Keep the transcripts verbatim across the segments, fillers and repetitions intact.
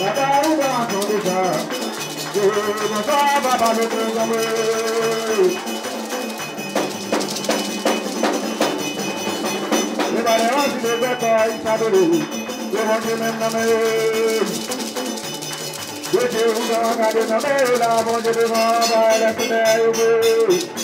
Papa ou pa maton deja. Yo, bonswa, papa, nou te zanmi. E pa de anti de bètay, sa dole. Yo, Bondye menm nan men. Yo, Bondye ou jan gade nan men yo la, Bondye devan, bay lè sotè yo vre.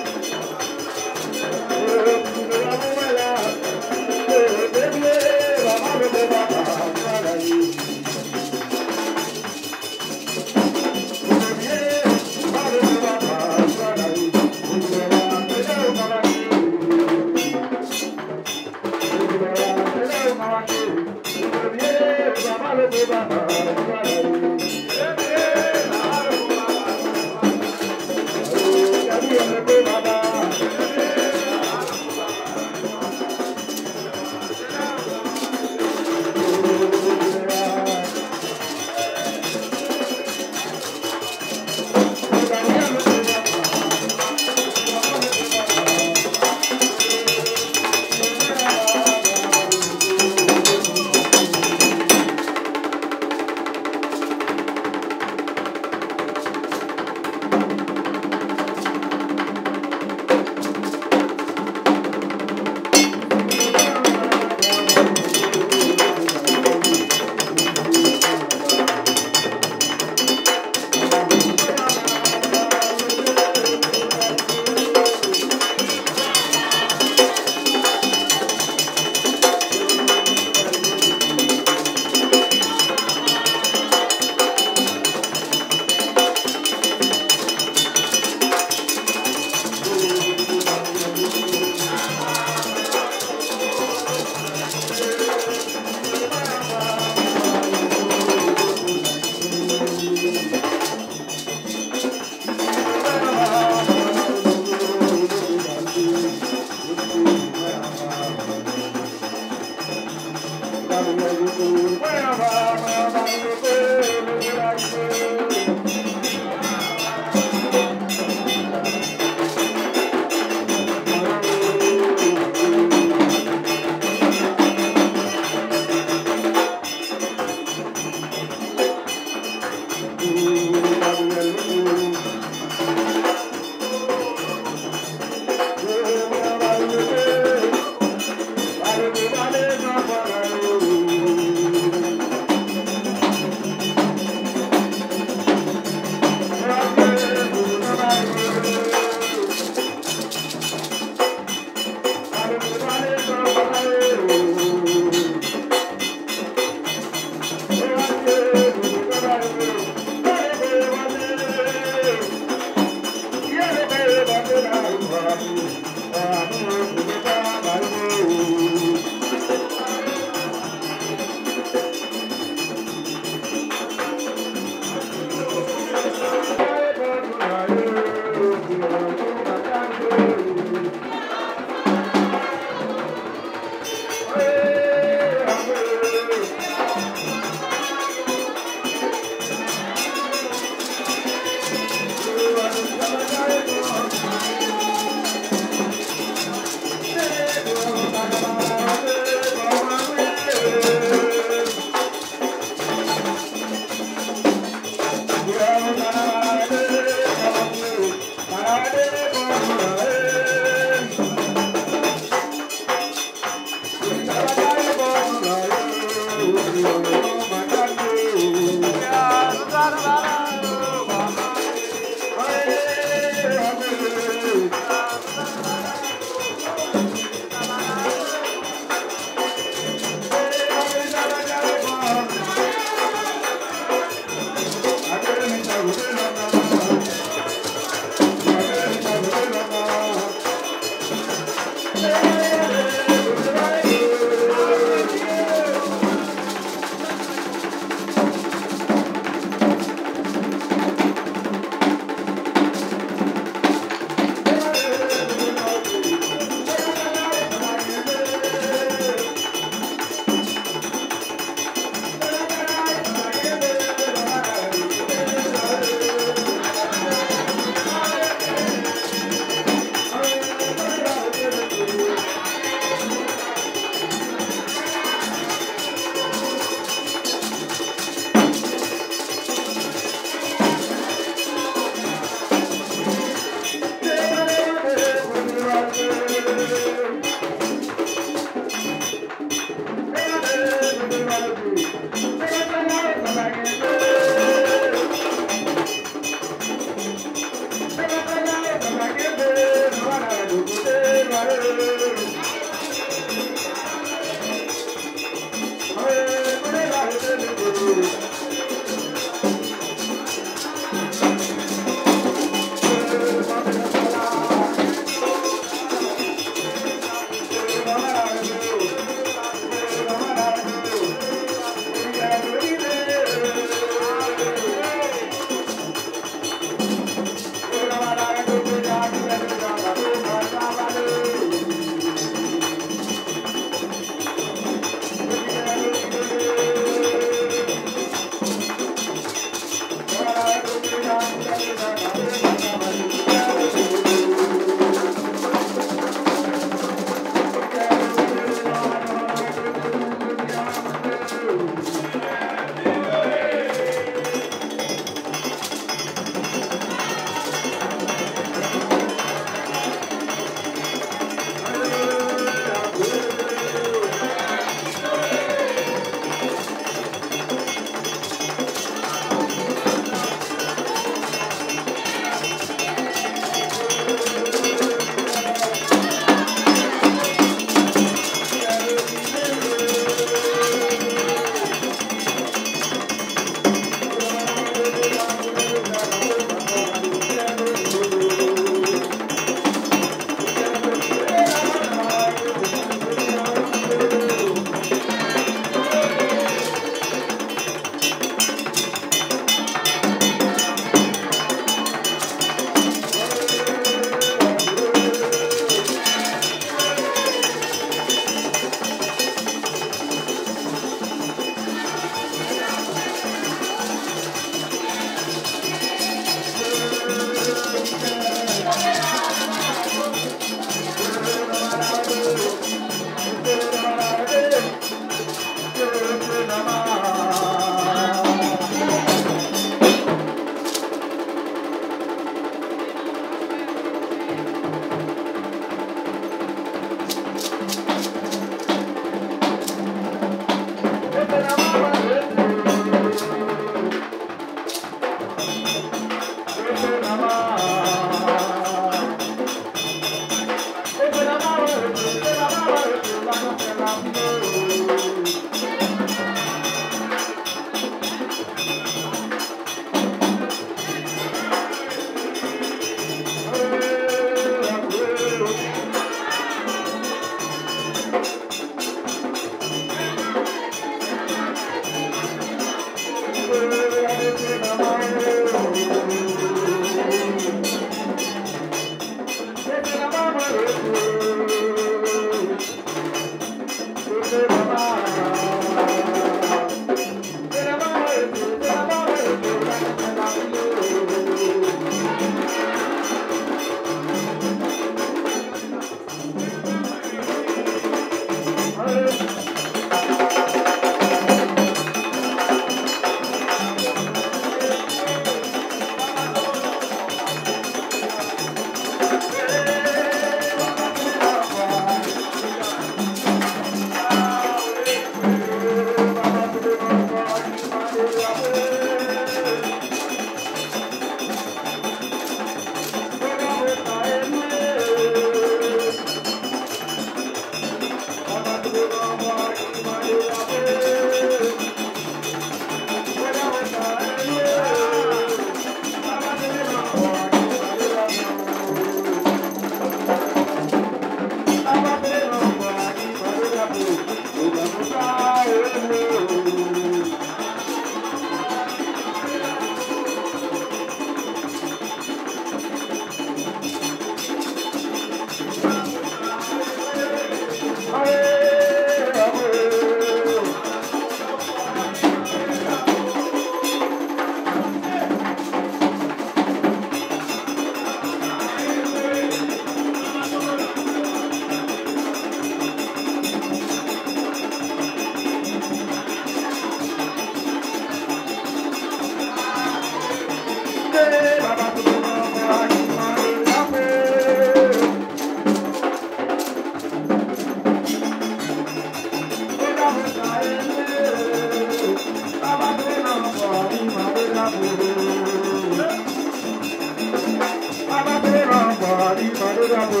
Drapo,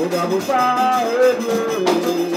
o drapo sa regle.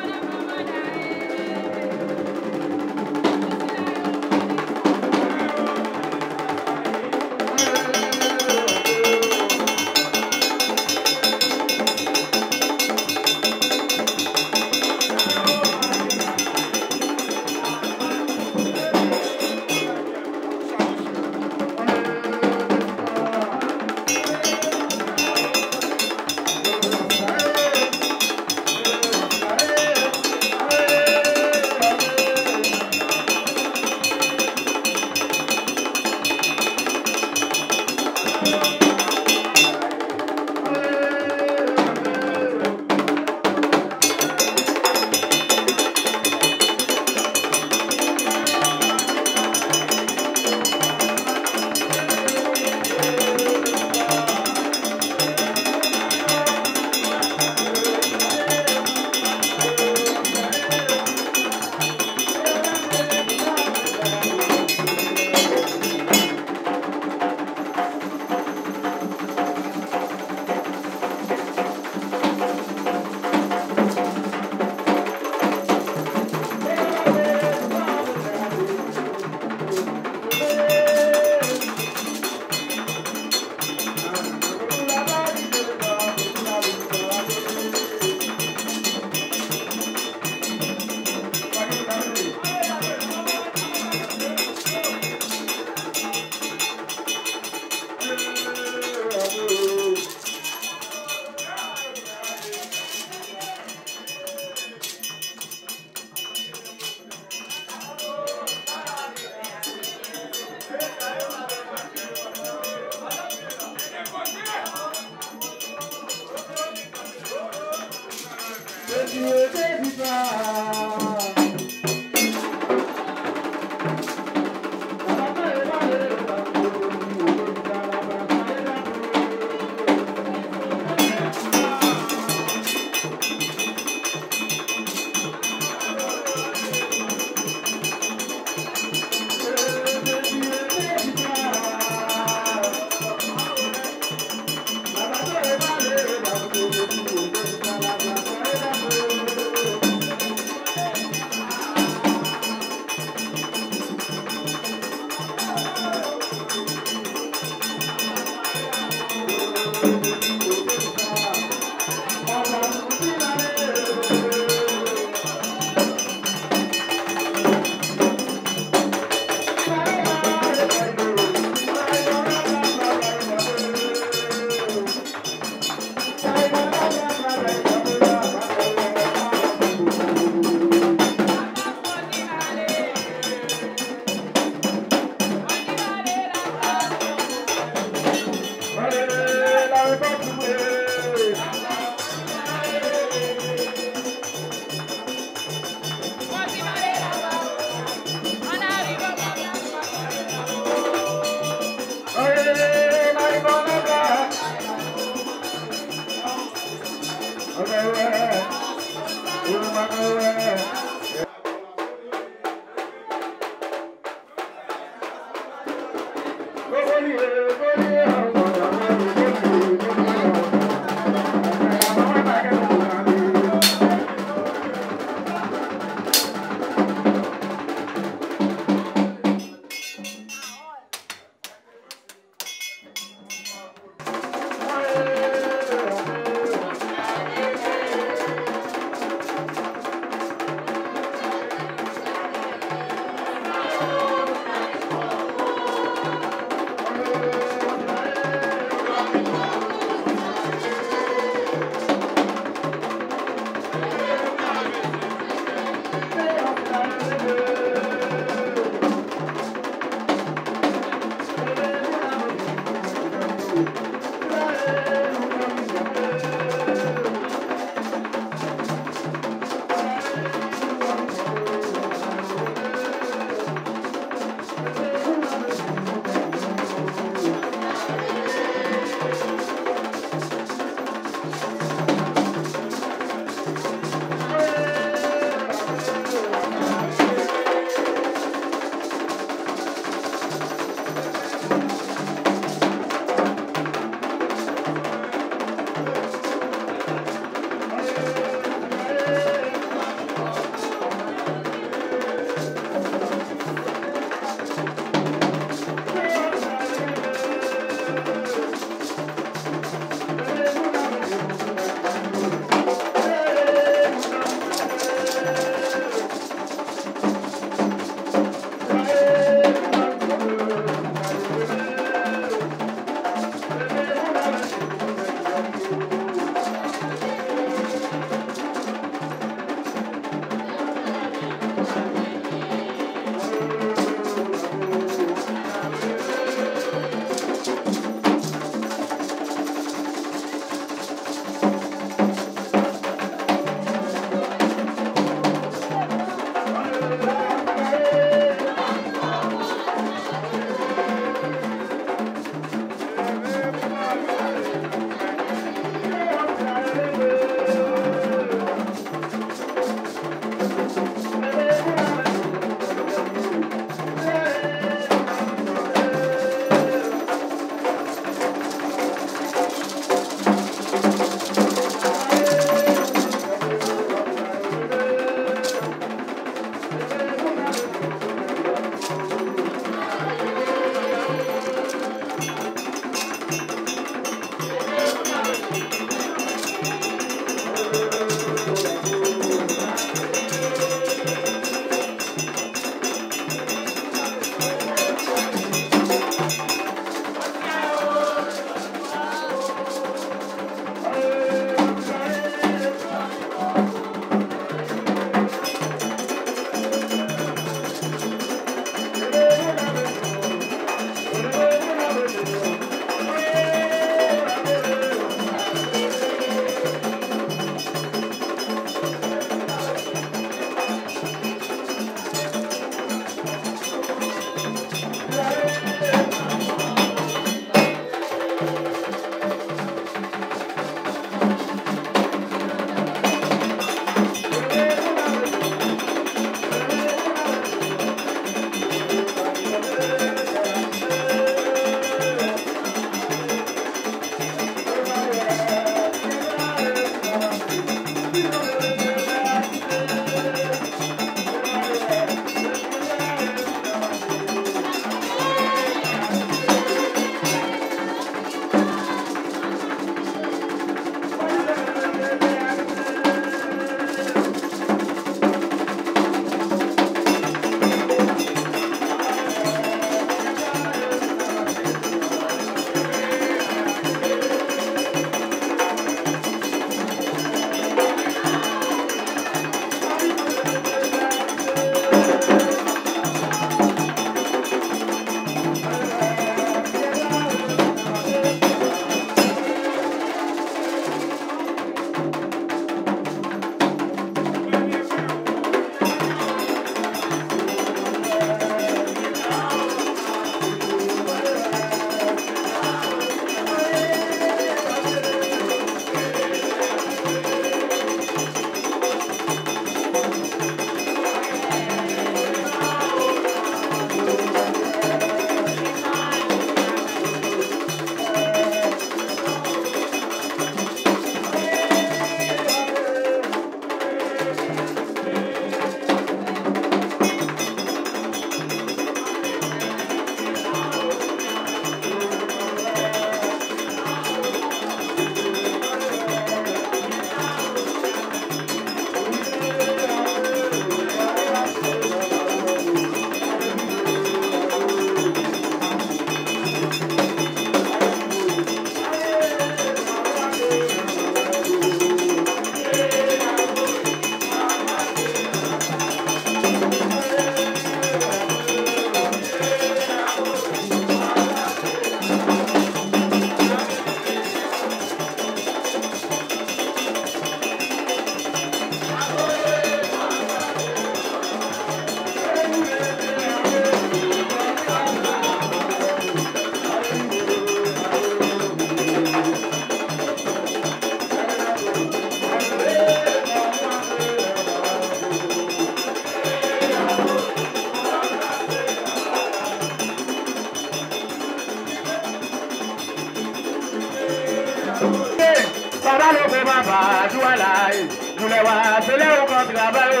Loko papa, jou a la, e, jou lè w a, se lè ou konn travay, o.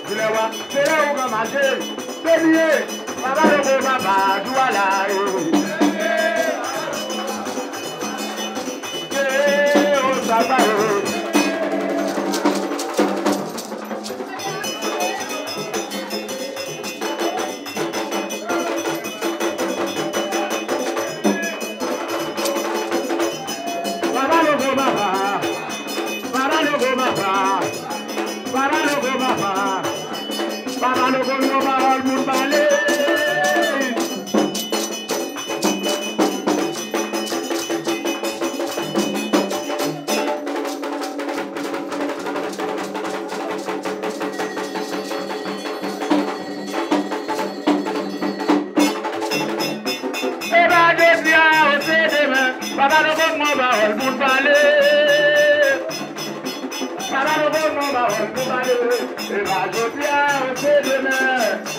Jou lè w a, se lè ou konn mache, se byen, papa loko papa, jou a la, e. E, o, sa pa, e. Papa loko papa, papa loko papa, papa loko papa, papa loko yon pawòl moun pale. E pa jodi a, o se demen. Papa nou ban mwen pawòl pou n pale. Papa nou ban mwen pawòl pou n pale. E pa jodi a, o se demen.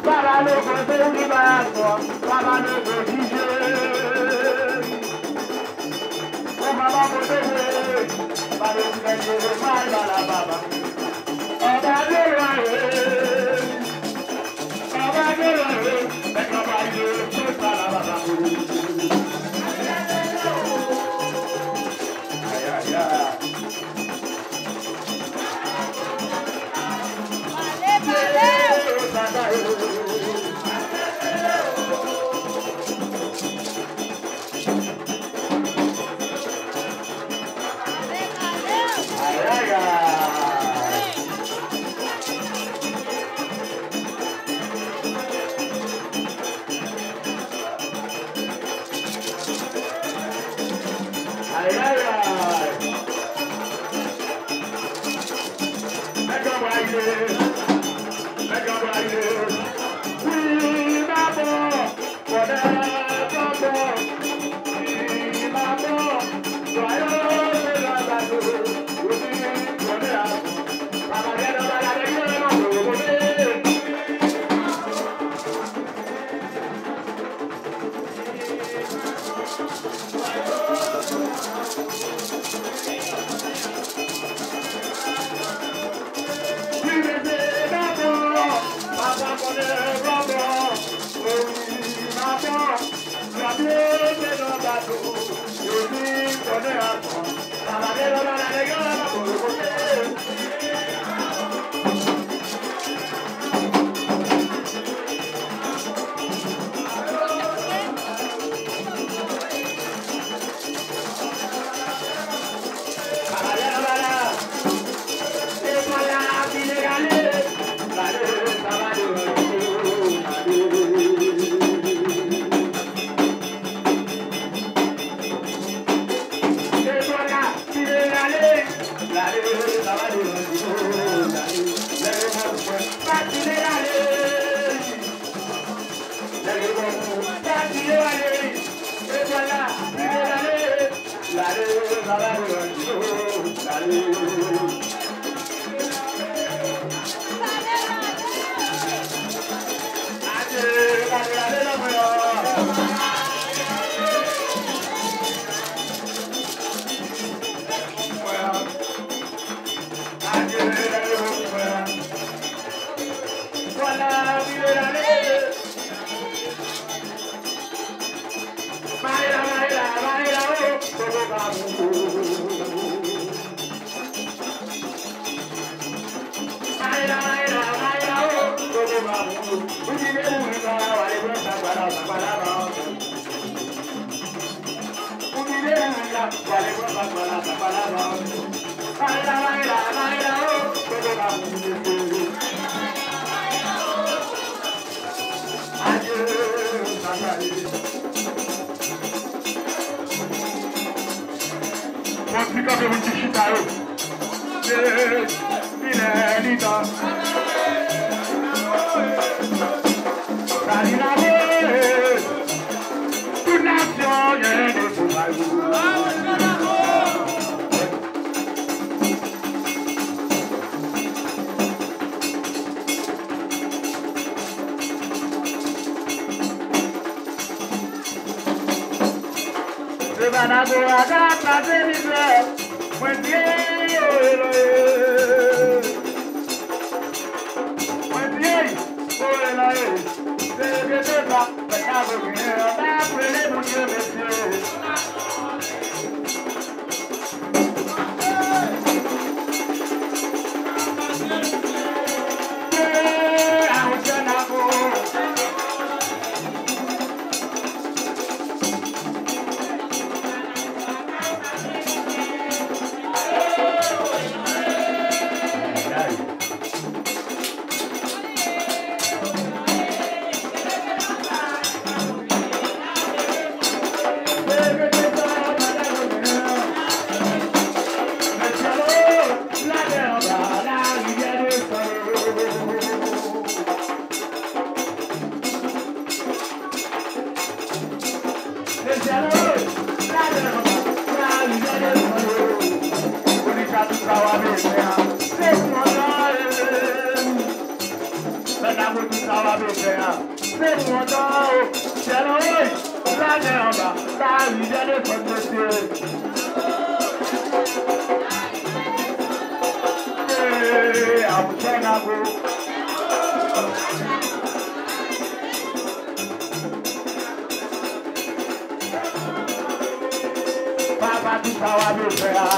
Baba no konn se ou ki bay aksyon, baba no konn jije. Ou baba pwoteje, baba pwoteje, mal bala baba. Anba de lwa ye, anba de lwa ye, mèt anba ye, tout bala baba. Ay, ay, ay. Ay, ay, ay. Nèg anbraye. Nèg anbraye. Wi, baba. Kòdè baba. Wi, baba. Jwayo se la bato. Wi, kòdè a. Baba, nèg anbraye, nèg anbraye. Bon, ti kanpe moun ki chita yo. Ye, li lè, li tan. Sa li lave. Tout nasyon gen defo pa yo. Banago a ka pase mizè. Mwen di, oye, oye. Mwen di, oye, oye. Se yo ki te sa, fè ka vre, pa prele moun yo, mesye. Mesye, lage anba, larivyè desann yo. Polis la, tout sa w ap fè a, se pou mwen. Mèt la, tout sa w ap fè a, se pou mwen. Syèl anwoy, lage anba, larivyè desann, mesye. Ee, a mouchè Nago. Papa, tout sa w ap fè a.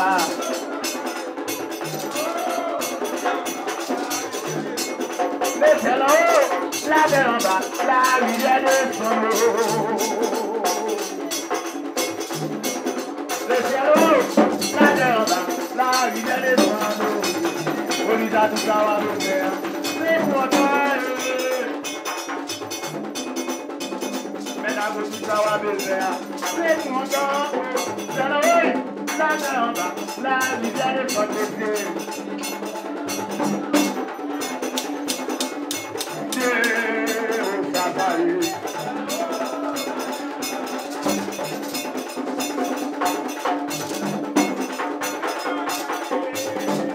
Lesyèl anwo, latè anba, larivyè desann. Lesyèl anwo, latè anba, larivyè desann. Polis la, tout sa w ap fè a, se pou mwen. Mèt la, tout sa w ap fè a, se pou mwen. Sèl anwo, latè anba, larivyè desann, mesye. Mesye, o, sa, sa ye.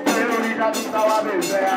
Veronica, tout sa w ap fè a.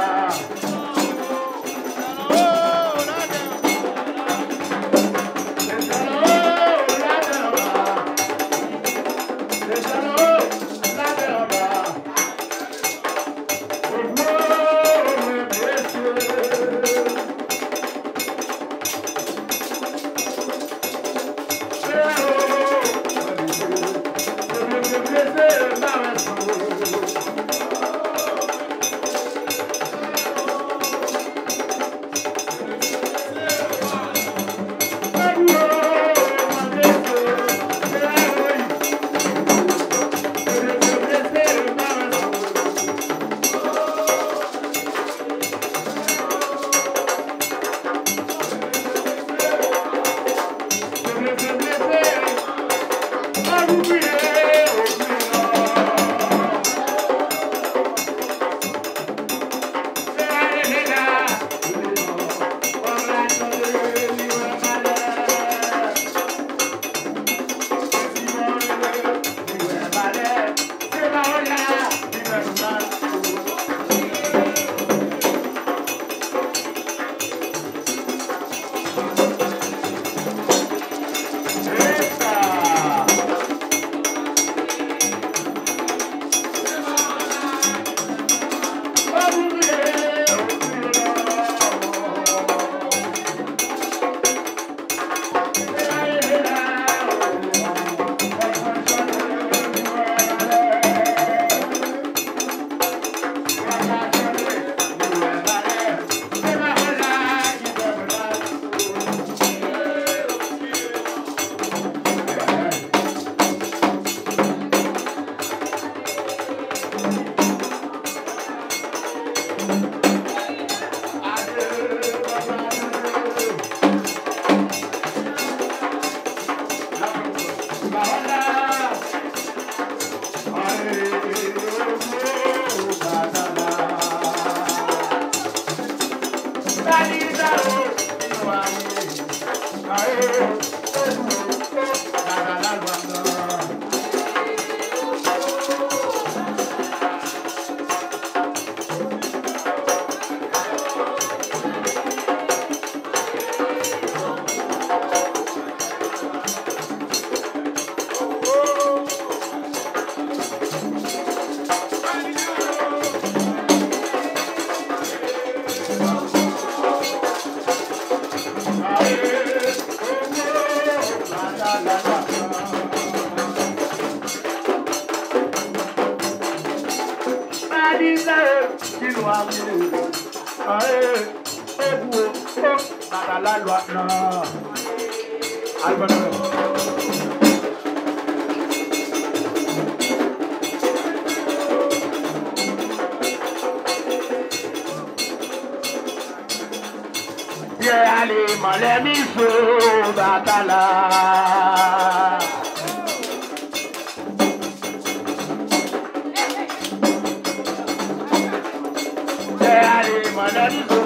Pou, oh, bagay la lwa nan. Al ban nou. Pyè ale manlè miso batay la. Pyè ale manlè miso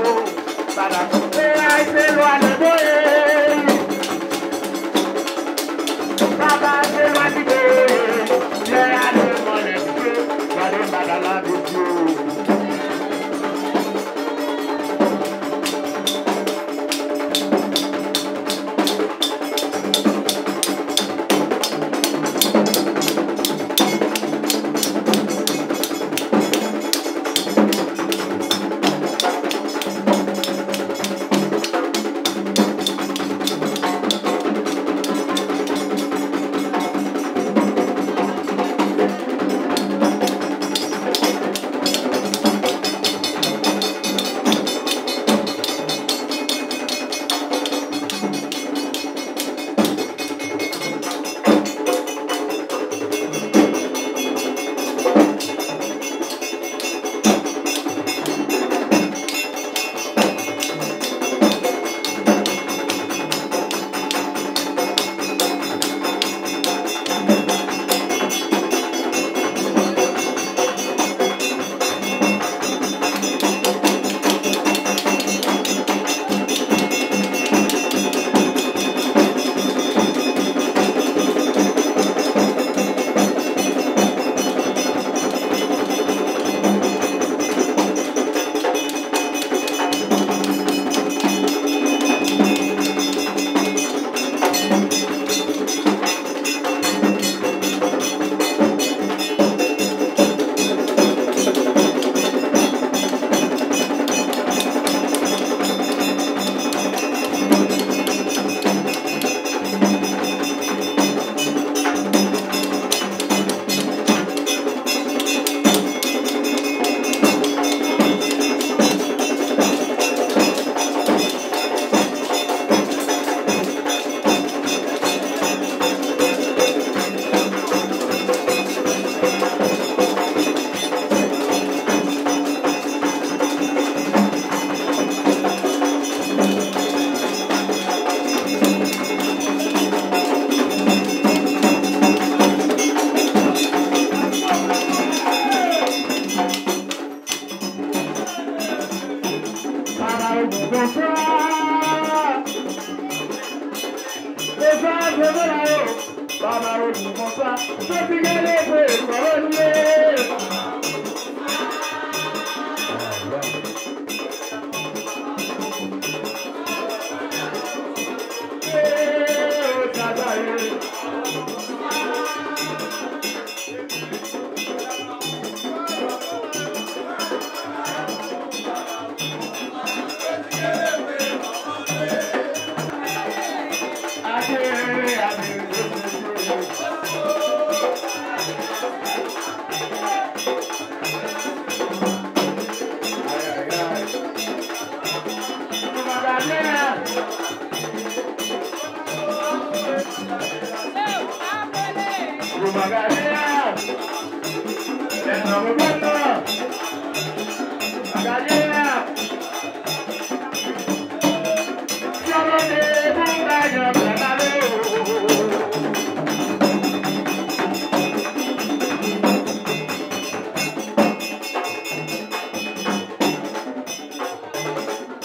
batay la. Pyè ay se lwa le boye. Papa se lwa ki boye. Pyè ale manlè miso. Gade batay la mesye.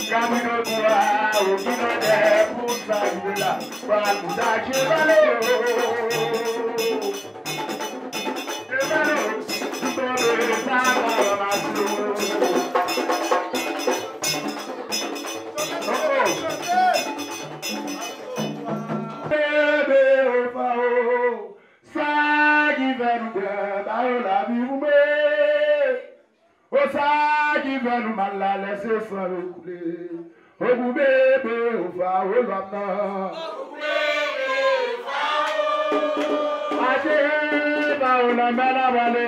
Gabino Dura, ou ki mande pou sa ki la, pral pou sa ki vale yo. Ke vale yo, ki tonbe sa pa ranmase yo. Oh, oh. Bebe o fa o, sa ki fè nou pè ba yo lavi pou mwen. O sa ki fè nou mal la lè se san yo koule. O pou bebe o fa o lòm nan. Aje fa o nan men la vale.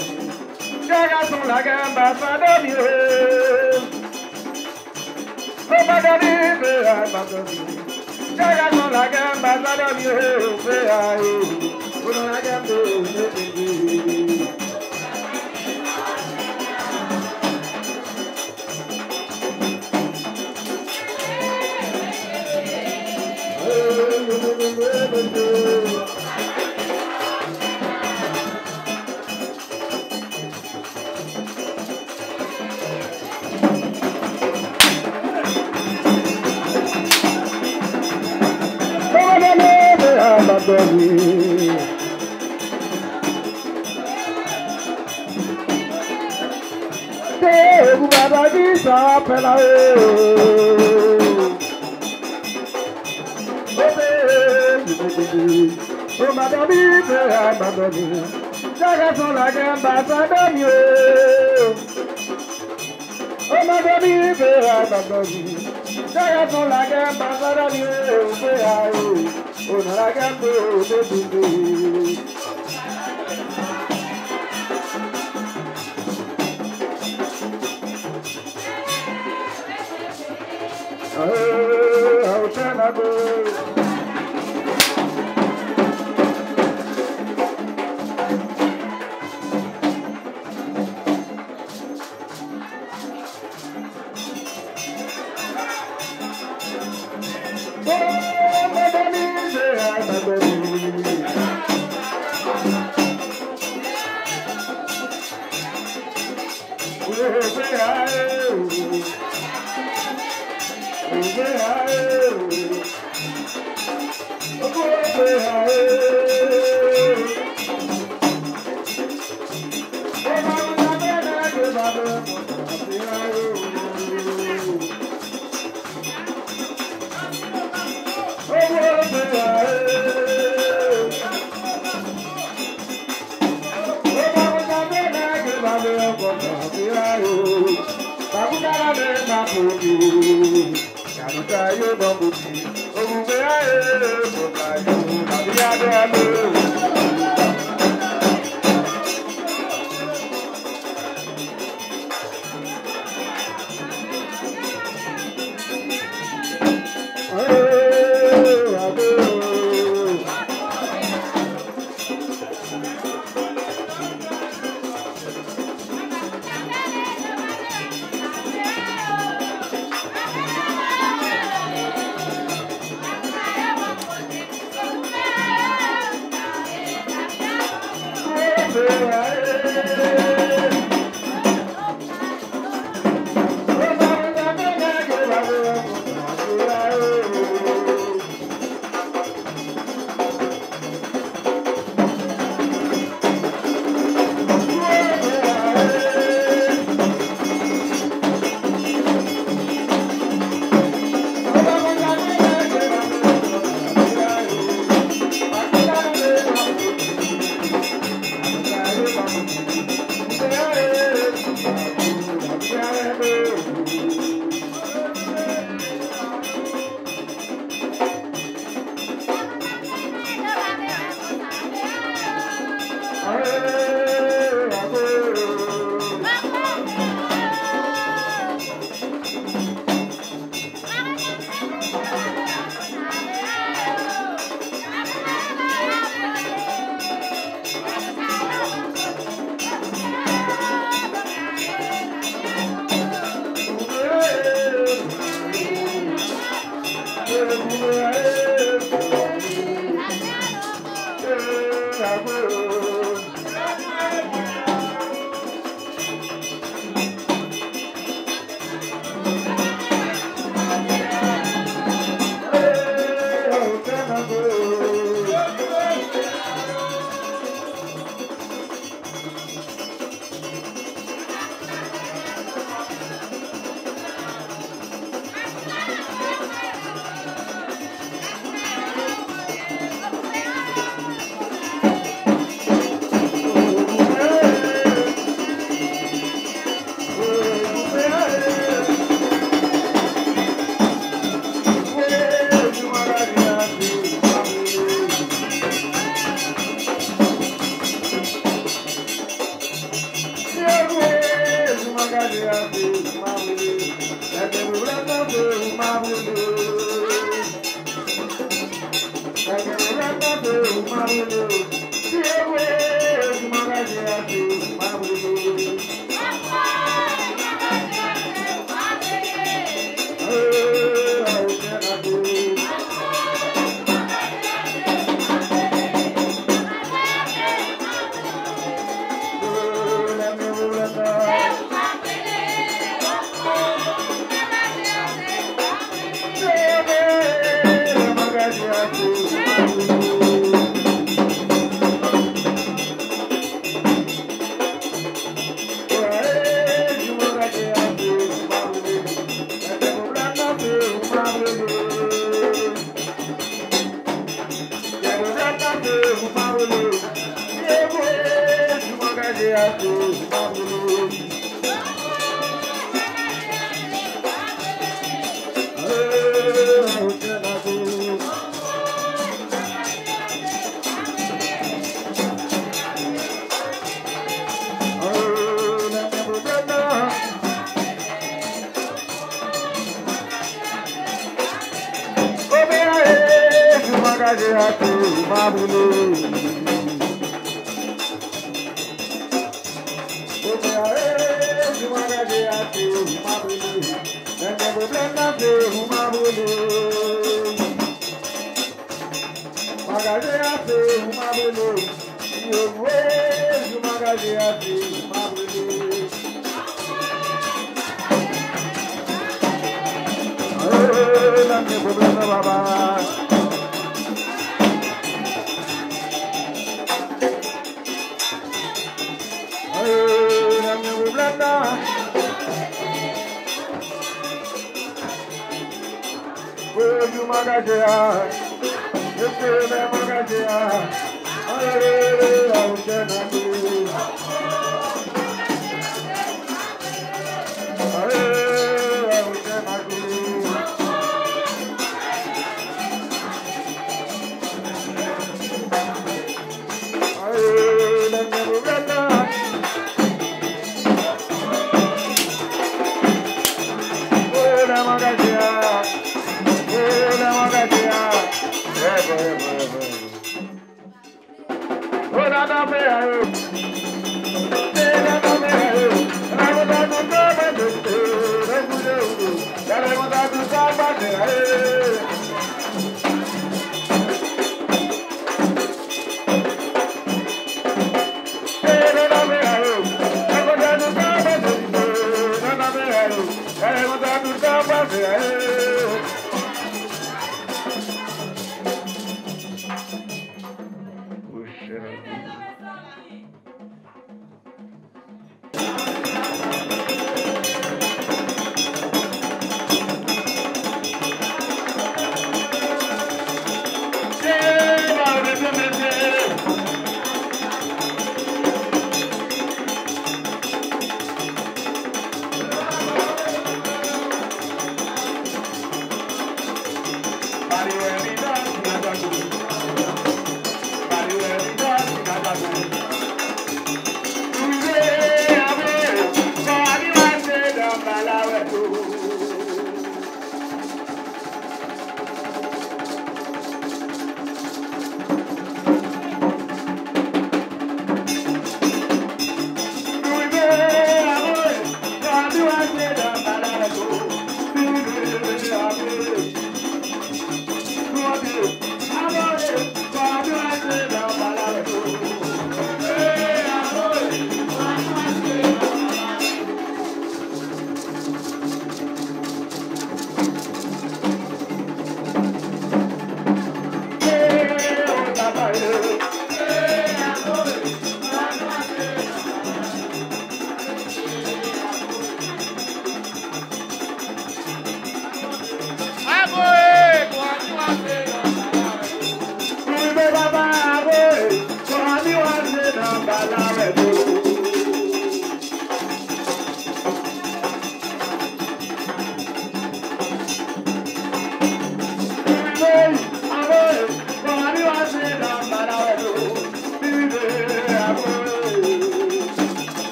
Jè gason lagè m pa sa dòmi, o. O pa dòmi, frè, pa dòmi. Jè gason lagè m pa sa dòmi, o, frè, o. O nan lagè m, o, o, o, o. Te ou papa ki sa w ap fè la, o. O, madanm, frè, madanm. Jè gason lagè m pa sa dòmi, o. O, madanm, frè, madanm. Jè gason lagè m pa sa dòmi, o, frè, o. O, nan lagè m, o, o, o, o.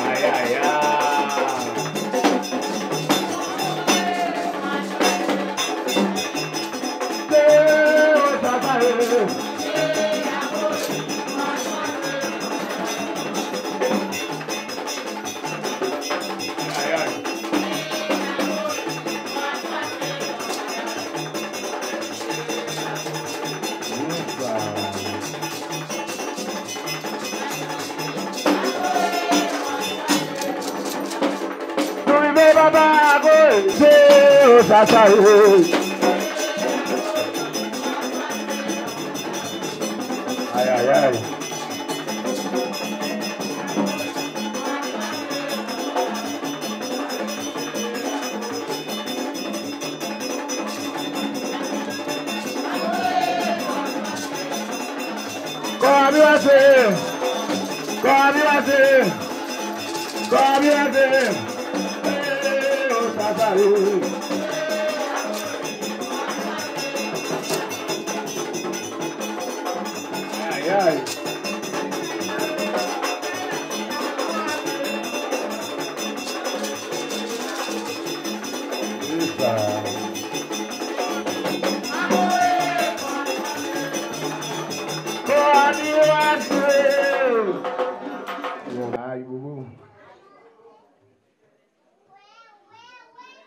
Ay, ay, ay. Nou rive papa akoze o sa sa e. Ay, ay, ay. Kò a byen pase. Kò a byen pase. Kò a byen pase. Ee, o sa sa e. Ay, ay.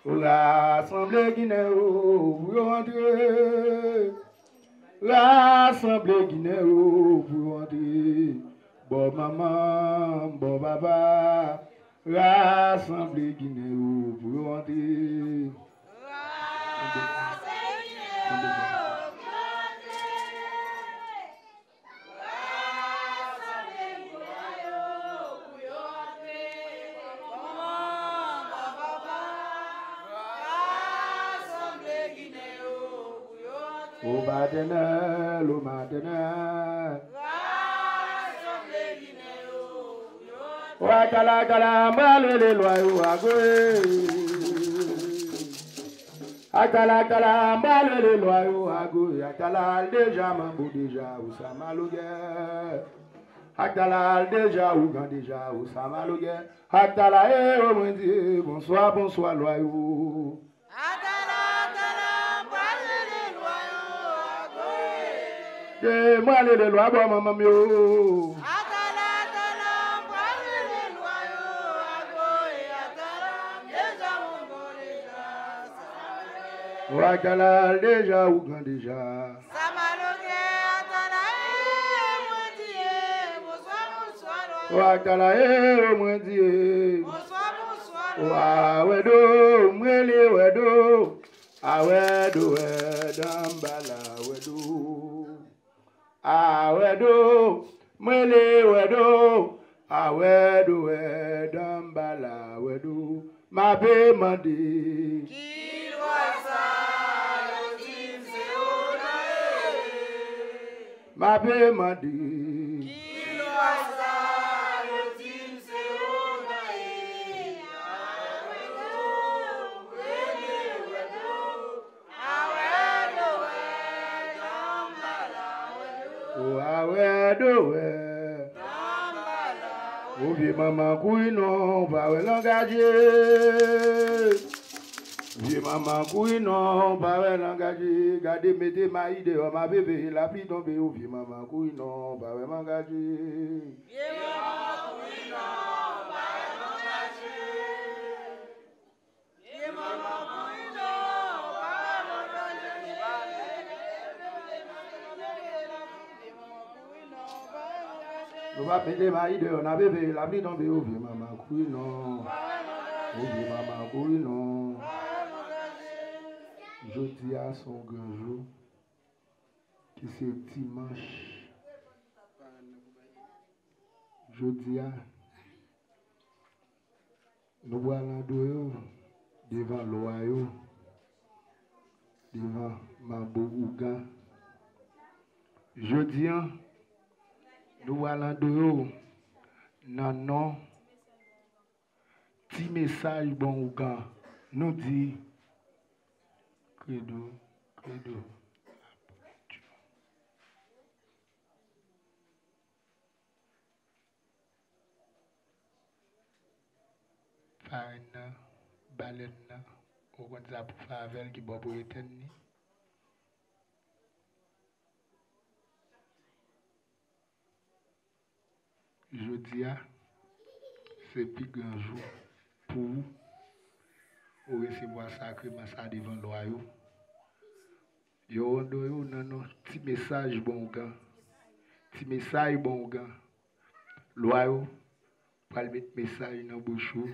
Rasanble Ginen yo pou yo antre. Rasanble Ginen yo pou yo antre. Bò manman, bò papa. Rasanble Ginen yo pou yo antre. Rasanble Ginen yo pou yo antre. Rasanble Ginen yo pou yo antre. Manman, papa, rasanble Ginen yo pou yo antre. O patènèl, o matènèl. Rasanble Ginen yo pou yo antre. Wa kala kala, m pral rele lwa yo agoye. Ak tala, ak tala, m pral rele lwa yo agoye. Ak tala al deja, manbo deja, ou sa malogè. Ak tala al deja, ougan deja, ou sa malogè. Ak tala, e, o mwen di, e, bonswa, bonswa, lwa yo. Ak tala, ak tala, m pral rele lwa yo agoye. Ye, m pral rele lwa bò manman m yo. Ak tala, ak tala, m pral rele lwa yo agoye. Ak tala, m deja manbo deja. Wa kala al deja, ougan deja. Sa malogè, ak tala, e, mwen di, e, bonswa, bonswa, lwa. Wa kala, e, mwen di, e. Bonswa, bonswa, lwa. Wa, wèdo, mwen le wèdo. A wèdo, wèdanm bala, wèdo. A wèdo, mwen le wèdo. A wèdo, wèdanm bala, wèdo. M ape mande. Ki lwa sa yo di m se ou nan ye? M ape mande. Ki lwa sa yo di m se ou nan ye? A wèdo, rele wèdo. A wèdo, wèdanm bala, wèdo. O a wèdo, wè. Ou vye manman kouri non, ou pa wè langaj ye. Vye manman kouri non, ou pa wè langaj ye. Gade mete mayi deyò, m ape veye lapli tonbe. Ou vye manman kouri non, ou pa wè langaj ye. Vye manman kouri non, ou pa wè langaj ye. Nou p ap mete mayi deyò, n ap veye lapli tonbe. O vye manman kouri non. O vye manman kouri non. Jodi a se yon gran jou, ki se dimanch. Jodi a, nou pral adore w devan lwa yo, devan manbo ougan. Jodi a, nou pral adore w nan non Ti mesaj bon ougan, nou di, Credo, Credo. Larenn nan, balèn nan, ou konn sa pou fè avè l, ki bò pou etèn li. Jodi a, se pi gran jou pou ou. Ou resevwa sakreman sa devan lwa yo. Yo onore w nan non ti mesaj bon ougan. Ti mesaj bon ougan. Lwa yo pral met mesaj nan bouch ou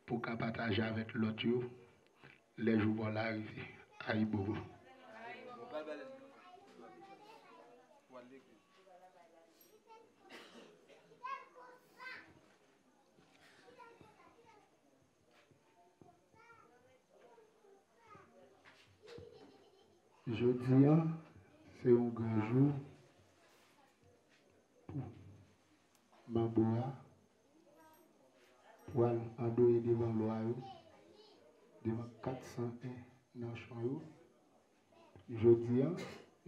pou w ka pataje avèk lòt yo lè jou pa w la rive. Ayibobo. Jodi a, se yon gran jou pou manbo a, pou al andore devan lwa yo, devan kat san en nanchon yo. Jodi a,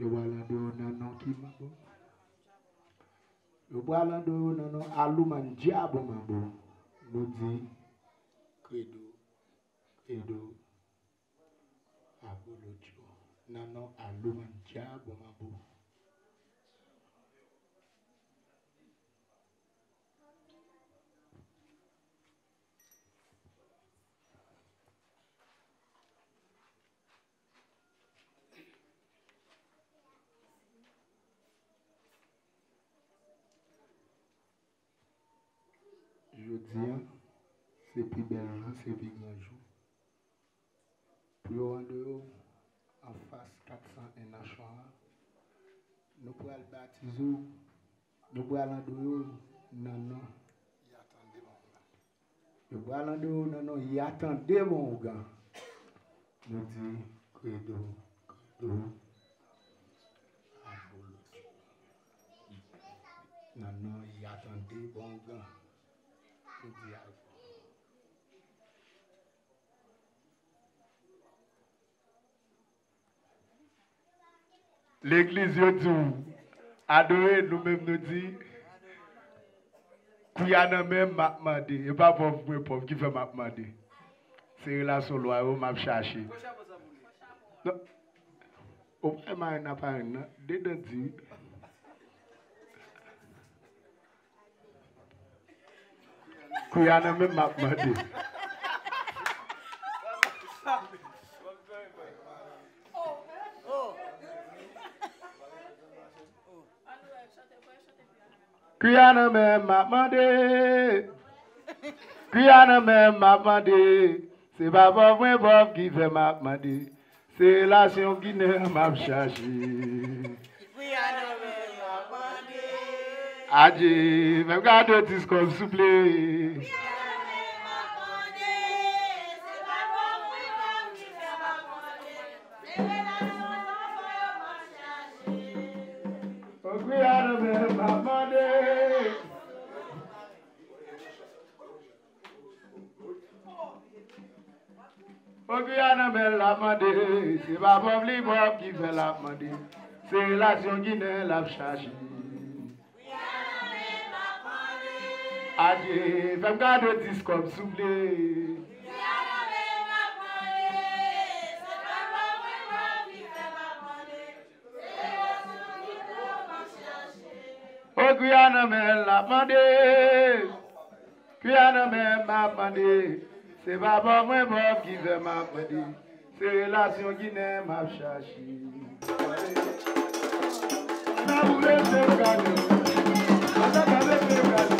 yo pral andore w nan non ki manbo? Yo pral andore w nan non Aloumandja bon manbo. Nou di, Credo, Credo, Abolotcho. Nan non Aloumandja bon manbo. Jodi a, se pi bèl jou, se pi gran jou. Pou yo andore w anfas kat san en nanchon an, nou pral batize w, nou pral andore w nan non. Yo pral andore w nan non Yatande bon ougan. Nou di, Credo, Credo, Abolotcho. Nan non Yatande bon ougan. Nou di, Ayibobo. Legliz yo di w adore, nou menm nou di, kwi a nan men m, m ap mande. E pa pòv mwen pòv ki fè m ap mande. Se relasyon lwa yo m ap chache. Non. Ou pa marenn nan, parenn nan, dedan di. Kwi a nan men m, m ap mande. Kwi a nan men m, m ap mande. Kwi a nan men m, m ap mande. Se pa pòv mwen pòv ki fè m ap mande. Se relasyon Ginen m ap chache. Adje, fè m kado dis kòb souple. Okwi a nan men m ap mande. Okwi a nan men l ap mande, se pa pòv li pòv ki fè l ap mande. Se relasyon Ginen l ap chache. Adje, fè m kado dis kòb souple. O kwi a nan men l ap mande. Kwi a nan men m ap mande. Se pa pòv mwen pòv ki fè m ap mande. Se relasyon Ginen m ap chache. Sa boule se m gade. Sa gade se m gade.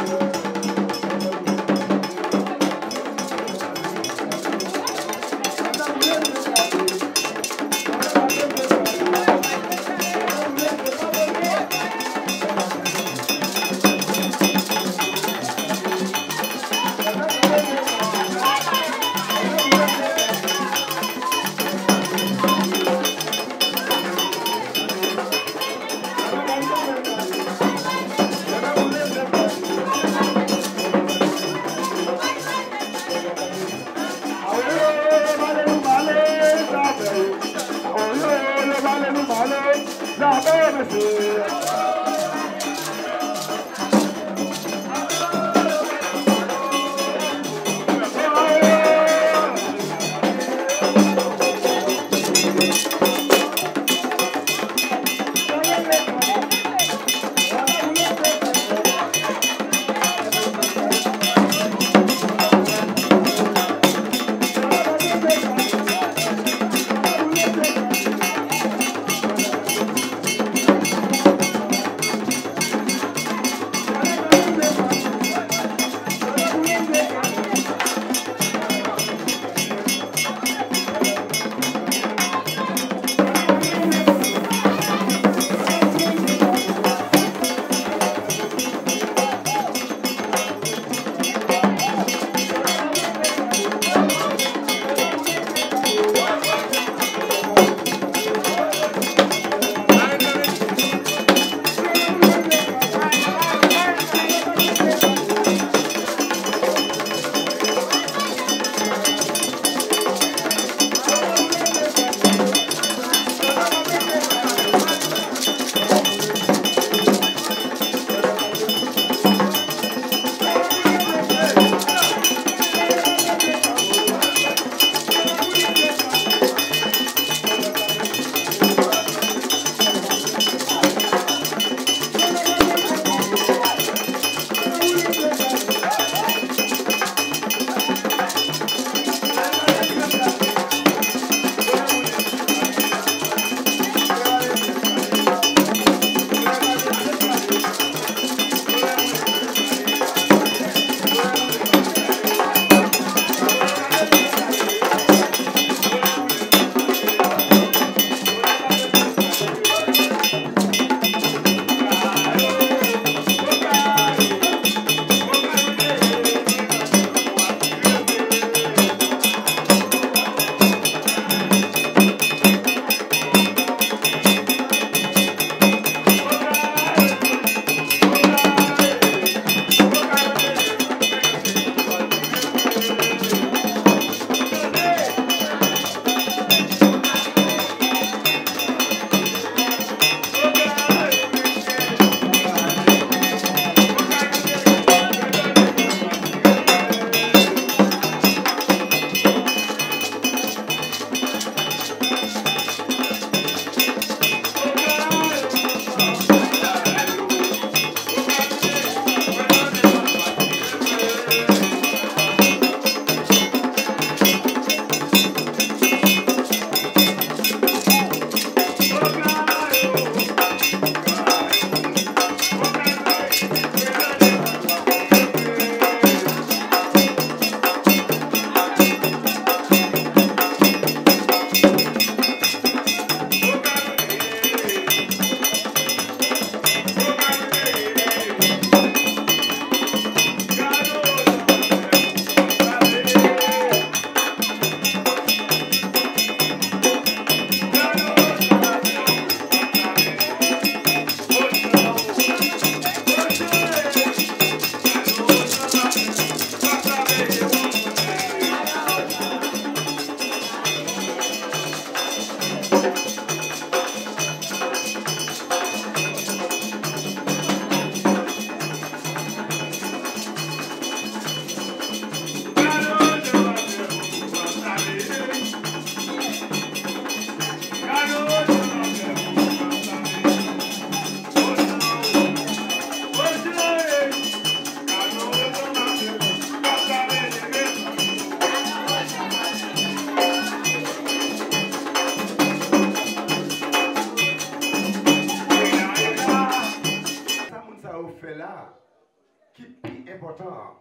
ki pi enpòtan an,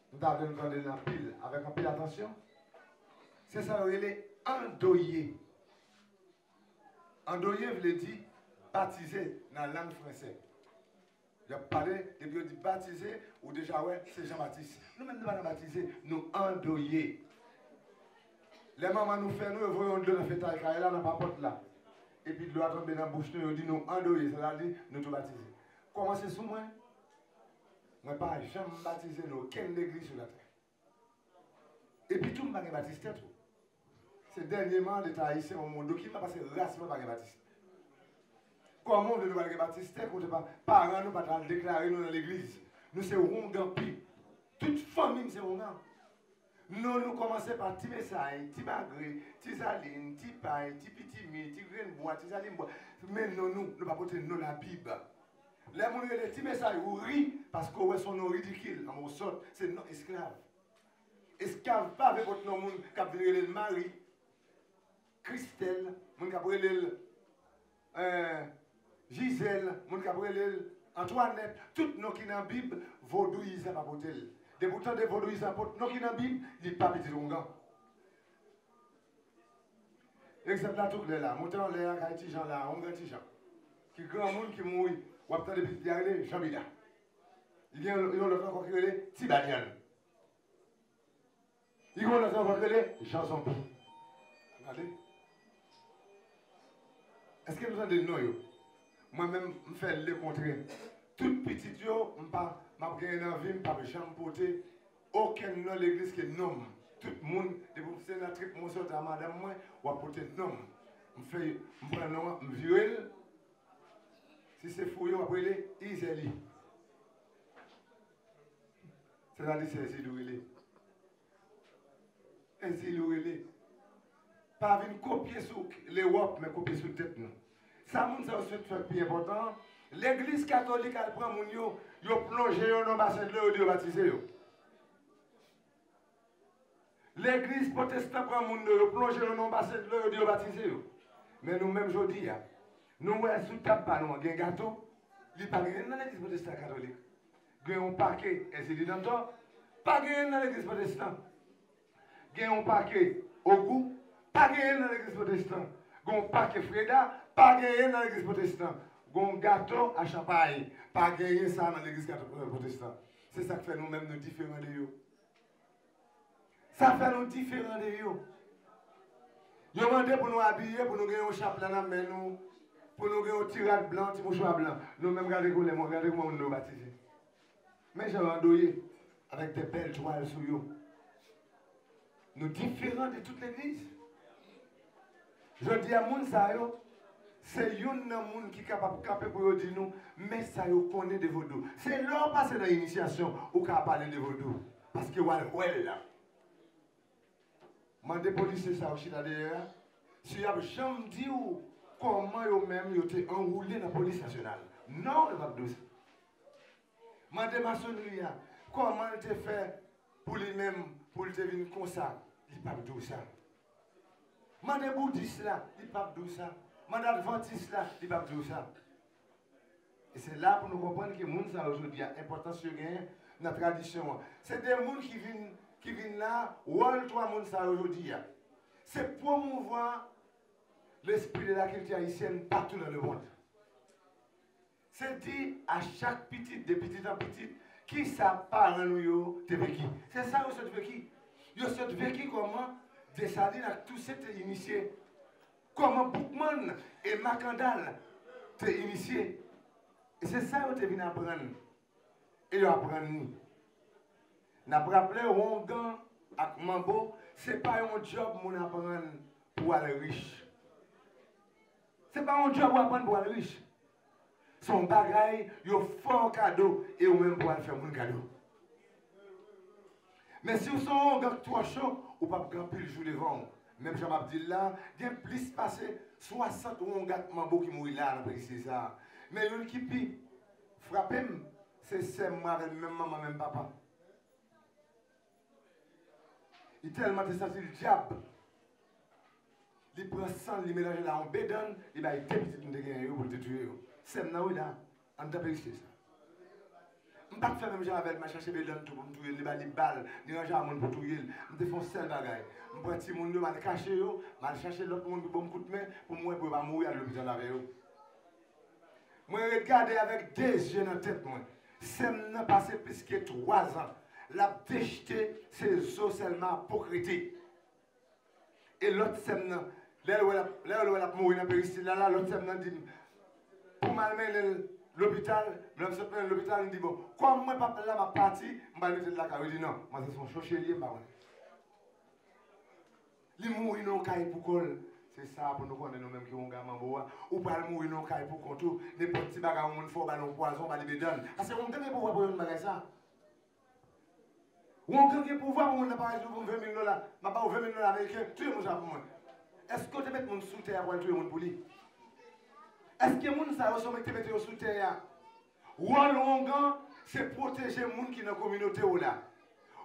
m ta vle nou tande l anpil, avèk anpil atansyon, se sa yo rele andoye. Andoye vle di batize nan lang fransè. Y ap pale, depi yo di batize, ou deja wè se Jan Batis. Nou menm nou pa nan batize, nou andoye. Lè manman nou fè nou, yo voye yon dlo nan fetay kay la, nan papòt la. Epi dlo a tonbe nan bouch nou, yo di nou andoye, sa vle di nou tou batize. Kòmanse sou mwen, mwen pa janm batize nan okenn legliz sou latè. Epi tou, m pa gen batistè tou. Se dènyèman Leta ayisyen ban mwen yon dokiman paske ras mwen pa gen batistè. Kòman w vle nou pa gen batistè kote pa, paran nou pa t al deklare nou nan legliz? Nou se wongan pi. Tout fanmi m se wongan. Non nou kòmanse pa Ti Mesay, Ti Magre, Ti Zalin, Ti Pay, Ti Pitimi, Ti Grenbwa, Ti Zalinbwa. Men non nou, nou pa pote non Labib. Lè moun rele Ti Mesay, ou ri paske w wè se yon non ridikil, anben w sòt, se non esklav. Esklav pa vle pot non moun k ap vin rele l Mari, Kristèl, moun k ap rele l eh, Jizèl, moun k ap rele l Antwanèt, tout non ki nan Bib, vodouyizan pa pote l. Depi w tande vodouyizan pot non ki nan Bib, li pa pitit wongan. Egzanp la tou klè la, monte anlè a kay Ti Jan la, wongan Ti Jan. Ki granmoun ki mouri, w ap tande pitit li a rele Jan Bida. Li gen yon lòt ankò ki rele Ti Banyann. Li gen yon lòt ankò ki rele Jan Zonbi. Gade. Èske nou tande non yo? Mwen menm, m fè lekontrè. Tout pitit yo, m pa, m ap genyen nan vi m, m p ap janm pote okenn non legliz ke non m. Tout moun, depi se nan trip mwen sòti a madanm mwen, w ap pote non m. M fè, m pran non an, m vire l. Si se fi w ye, w ap rele Izèli. Sètadi se Ezili w rele. Ezili w rele. Pa vin kopye sou Lewòp, men kopye sou tèt nou. Sa moun sa yo sot fè k pi enpòtan an, legliz katolik al pran moun yo, yo plonje yo nan yon basen dlo, yo di yo batize yo. Legliz pwotestan pran moun yo, yo plonje yo nan yon basen dlo, yo di yo batize yo. Men nou menm jodi a, nou wè sou tab pa nou an gen gato, li pa genyen nan legliz pwotestan katolik. Gen yon pake Ezili Dantò, pa genyen nan legliz pwotestan. Gen yon pake Ogou, pa genyen nan legliz pwotestan. Gen yon pake Freda, pa genyen nan legliz pwotestan. Gen yon gato a chanpay, pa genyen sa nan legliz kato-, pwotestan. Se sa k fè nou menm nou diferan de yo. Sa fè nou diferan de yo. Yo mande pou nou abiye, pou nou gen yon chapla nan men nou, pou nou gen yon ti rad blan, yon ti mouchwa blan. Nou menm gade koulè, gade kòman moun nou batize. Men jan yo andoye, avèk de bèl twal sou yo. Nou diferan de tout legliz. Jodi a, moun sa yo, se youn nan moun ki kapab kanpe pou yo di nou, men sa yo konnen de vodou. Se lè w pase nan inisyasyon, ou ka pale de vodou. Paske w al wè l la. Mande polisye sa yo chita dèyè a, si y ap janm di w kòman yo menm yo te anwoule nan polis nasyonal. Non, yo p ap di w sa. Mande masonri a, kòman l te fè pou li menm, pou l te vin konsa, li p ap di w sa. Mande boudis la, li p ap di w sa. Mande advantis la, li p ap di w sa. E se la pou nou konprann ke moun sa yo jodi a, enpòtans yo genyen nan tradisyon an. Se de moun ki vin, ki vin la, wòl twa moun sa yo jodi a, se pwomouvwa lespri de la kilti ayisyèn patou dans le monde. Se di a chak pitit, de pitit an pitit, kisa paran nou yo te veki. Se sa yo sot veki. Yo sot veki kòman Desalin ak Tousen te inisye, kòman Boukman e Makandal te inisye. E se sa yo te vin aprann. E yo aprann li. N ap raple, wongan ak manbo, se pa yon djòb moun aprann pou al rich. Se pa yon djòb w aprann pou al rich. Se yon bagay yo fè w kado e ou menm pou al fè moun kado. Men si w se yon wongan k twò cho, ou p ap gen anpil jou devan w. Menm jan m ap di l la, gen plis pase swasant wongan ak manbo ki mouri la nan peyi sa a. Men youn ki pi frape m, se sè m avè l, menm manman, menm papa. Li tèlman te santi l dyab, li pran san l, li melanje l a yon bedann, li bay de pitit m te genyen yo pou l te touye yo. Sè m nan wi la, anndan perisye sa. M M pa t fè menm jan avè l, m al chache Bedan tou pou m touye l, li ba li bal, li ranje a moun pou touye l. M te fè yon sèl bagay. M pran timoun yo, m al kache yo, m al chache lòt moun pou ban m kout men, pou m wè pou yo pa mouri al lopital avè yo. Mwen ret gade avèk de zye nan tèt mwen. Sè m nan pase plis ke twazan. L ap dechete, se zo sèlman ap pwokete. E lòt sè m nan, lè l wè l ap, lè l wè l ap mouri nan peristil la, la, lòt sè m nan di m, pou m al mennen l lopital, lè m sot mennen l lopital, m di, bon, kòm mwen p ap la, m ap pati, m pral mete l lakay. Yo di, non, manzè se yon choche li ye, m pa konnen. Li mouri nan yon kay pou kò l. Se sa pou nou konnen nou menm ki wonga manbo a. Ou pral mouri nan yon kay pou kont ou. Nenpòt ti bagay yon moun fè, ou ba l yon pwazon, ou ba li Bedan. Paske wonga gen pouvwa pou yon bagay sa. Wonga gen pouvwa pou moun nan parèt pou m ven mil dola. M ap ba ou ven mil dola ameriken, touye moun sa pou mwen. Èske w te met moun sou tè a pou al touye moun pou li? Èske moun sa yo se yo menm ki te mete yo sou tè a? Wòl wongan se pwoteje moun ki nan kominote w la.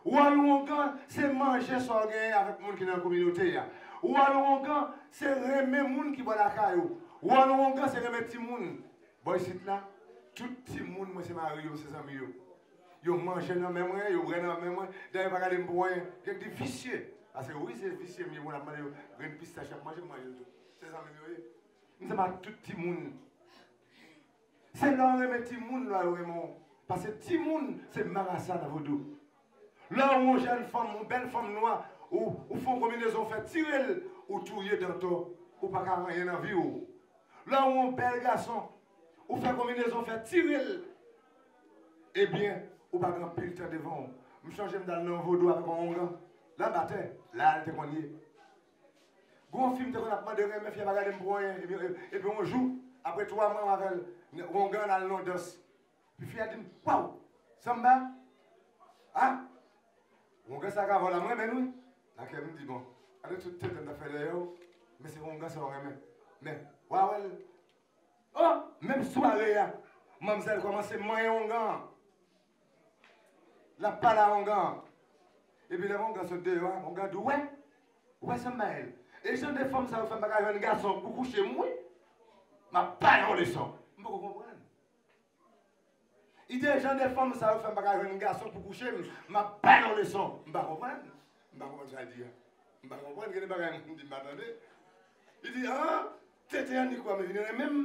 Wòl wongan se manje sa w genyen avèk moun ki nan kominote a. Wòl wongan se renmen moun ki bò lakay ou. Wòl wongan se renmen timoun. Bò isit la, tout timoun mwen se mari yo, se zanmi yo. Yo manje nan men mwen, yo bwè nan men mwen, dayè yo pa gade m pou anyen. Gen de visye. Paske wi, se visye m ye, moun ap mande yo grenn pistach, y ap manje, m manje l tou. Se zanmi m yo ye. M se pa tout timoun. Se lè w renmen timoun, lè yo renmen w. Paske timoun, se marasa nan vodou. Lè w yon jèn fanm, yon bèl fanm nwa, ou, ou fè yon konbinezon, w fè tire l, ou touye dantò, ou pa ka anyen nan vi w. Lè w yon bèl gason, ou fè konbinezon, w fè tire l, ebyen, ou pa gen anpil tan devan w. M chonje m t al nan yon vodou avèk yon wongan, la anba tè, la l te konn ye. Gon fi m te konn ap mande renmen, fi a pa gade m pou anyen. Epi, epi yon jou, apre twa mwa m avè l, wongan al nan dans. Epi fi a di m, waw, sanba? A? Wongan sa ka vòlè m renmen l wi. Nan kè m, m di, bon, gade tout tenten m t ap fè dèyè w, men se wongan sa w renmen. Men, w a wè l. O, menm sware a, manmzèl kòmanse manyen wongan an. L ap pale a wongan an. Epi lè wongan sot deyò a, wongan di, w wè, w wè sa m ba l. E jan de fanm sa yo fè m pa ka jwenn gason pou kouche m wi. M ap ba yo leson. M poko konprann. Li di, jan de fanm sa yo fè m pa ka jwenn gason pou kouche m, m ap ba yo leson. M pa konprann. M pa konprann sa l di a. M pa konprann, gen de bagay moun di m pa tande. Li di, an, tenten an ni kwa, men vin renmen m.